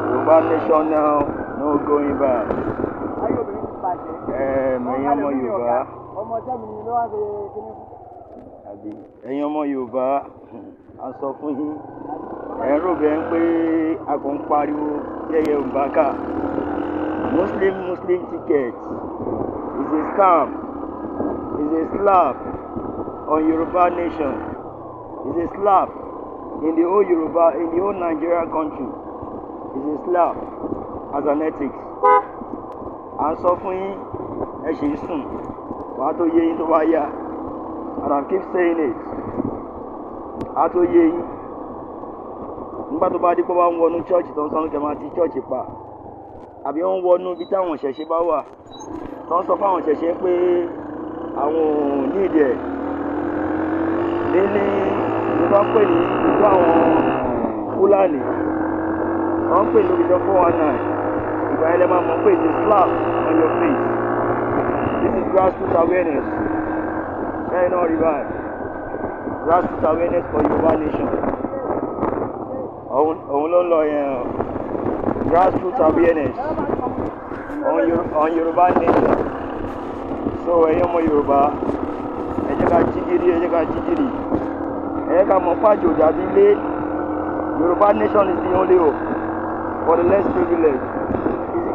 Yorùbá nation now, no going back. Ayé obìnrin ti bàjẹ́. Ẹ̀yin ọmọ Yorùbá. Ọmọ tẹ́mi ni ló wá ṣe kíní fún. Àbí ẹ̀yin ọmọ Yorùbá, a sọ fún yín, ẹ̀ ń rò bẹ́ẹ̀ pé a kò ń pariwo yẹ́yẹ́ òǹbákà. Muslim Muslim ticket is a scam, is a slap on Yoruba nation, is a slap in the whole Yoruba, in the whole Nigeria country, is a slap as an ethics. À ń sọ fún yín, ẹ ṣì ń sùn, wàá tó yé yín tó bá yá, and I keep saying it, á tó yé yín. Nígbà tó bá dé pé wọ́n ń wọnú church tó ń sọ kẹ́ máa ti church pa, àbí wọ́n ń wọnú ibi táwọn ìṣẹ̀ṣe bá wà tó ń sọ fáwọn ìṣẹ̀ṣe pé àwọn ò ní ìdí ẹ̀ ní ní tó ń pè ní ìlú àwọn Fúlàní tó ń pè ní ìjọ 419. Ìgbà yẹn lè máa mọ̀ pé it's a slap on your face. This is grassroots awareness. Ṣẹ́yìn náà rí báyìí, grassroots awareness for Yorùbá nation, òun ló ń lọ yẹn o. Grassroots awareness on Yorùbá nation. So ẹ̀yin ọmọ Yorùbá, ẹ jẹ́ ká jí gírí, ẹ jẹ́ ká jí gírí, ẹ jẹ́ ká mọ̀ fájò dàbí ilé. Yorùbá nation is the only hope for the less privileged.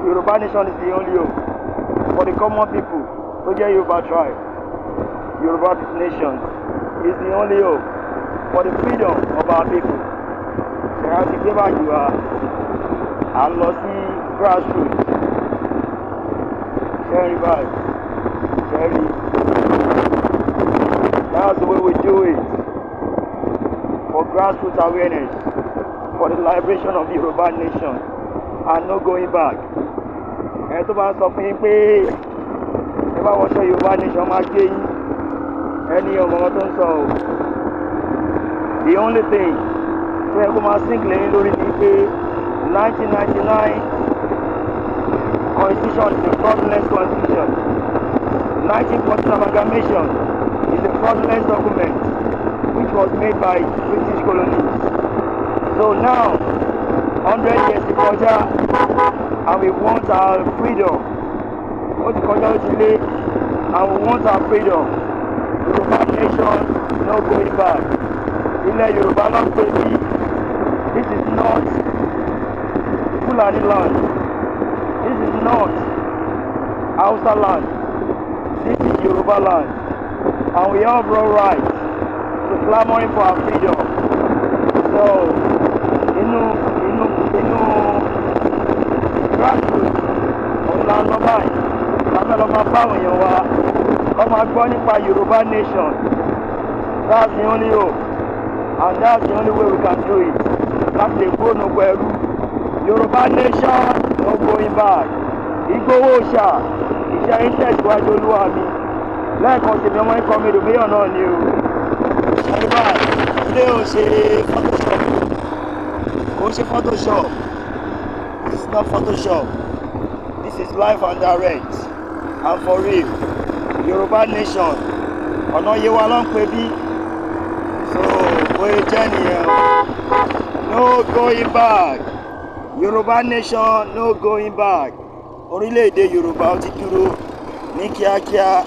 Yorùbá nation is the only hope for the common people tó jẹ́ Yorùbá tribe. Yorùbá nation is the only hope for the freedom of our people. Ṣẹ̀rá ti gbé báyìí wa, à ń lọ sí grassroots. Ṣẹ́rí báyìí, ṣẹ́rí, that's the way we do it for grassroots awareness for the liberation of the Yoruba nation and no going back. Ẹ tó bá ń sọ fún yín pé ẹ bá wọṣọ Yorùbá nation máa gbé yín, ẹni ọmọ tó ń sọ o. The only thing tó yẹ kó máa sink lẹ́yìn lórí ni pé 1999 constitution is a fraudulent constitution, 1914 amalgamation is a fraudulent document which was made by British colonies. So now 100 years ti kọjá and we want our freedom. Ó ti kọjá, ó ti lé, and we want our freedom. Yorùbá nation, no going back. Ilẹ̀ Yorùbá ló ń pè bí. This is not Fulani land, this is not Hausa land, this is Yoruba land, and we have all right to clamoring for our freedom. So inú grassroots òun là ń lọ báyìí, lábẹ́ lọ́ máa bá àwọn èèyàn wa kọ́ máa gbọ́ nípa Yorùbá nation. That's the only hope and that's the only way we can do it láti lè kúrò ní oko ẹrú. Yorùbá nation, no going back. Ìgbòho ṣà iṣẹ́ yín tẹ̀síwájú, olúwa mi. Lẹ́ẹ̀kan tèmi, ọmọ ikọ̀ mi rògbéyàn náà ni o. Ẹni báyìí ilé ò ṣe Photoshop, kò ṣe Photoshop. This is not Photoshop, this is live and direct and for real. Yorùbá nation, ọ̀nà Yewa ló ń pè bí. So bóyá jẹ́ nìyẹn o. No going back. Yorùbá nation, no going back. Orílẹ̀-èdè Yorùbá ó ti dúró ní kíákíá.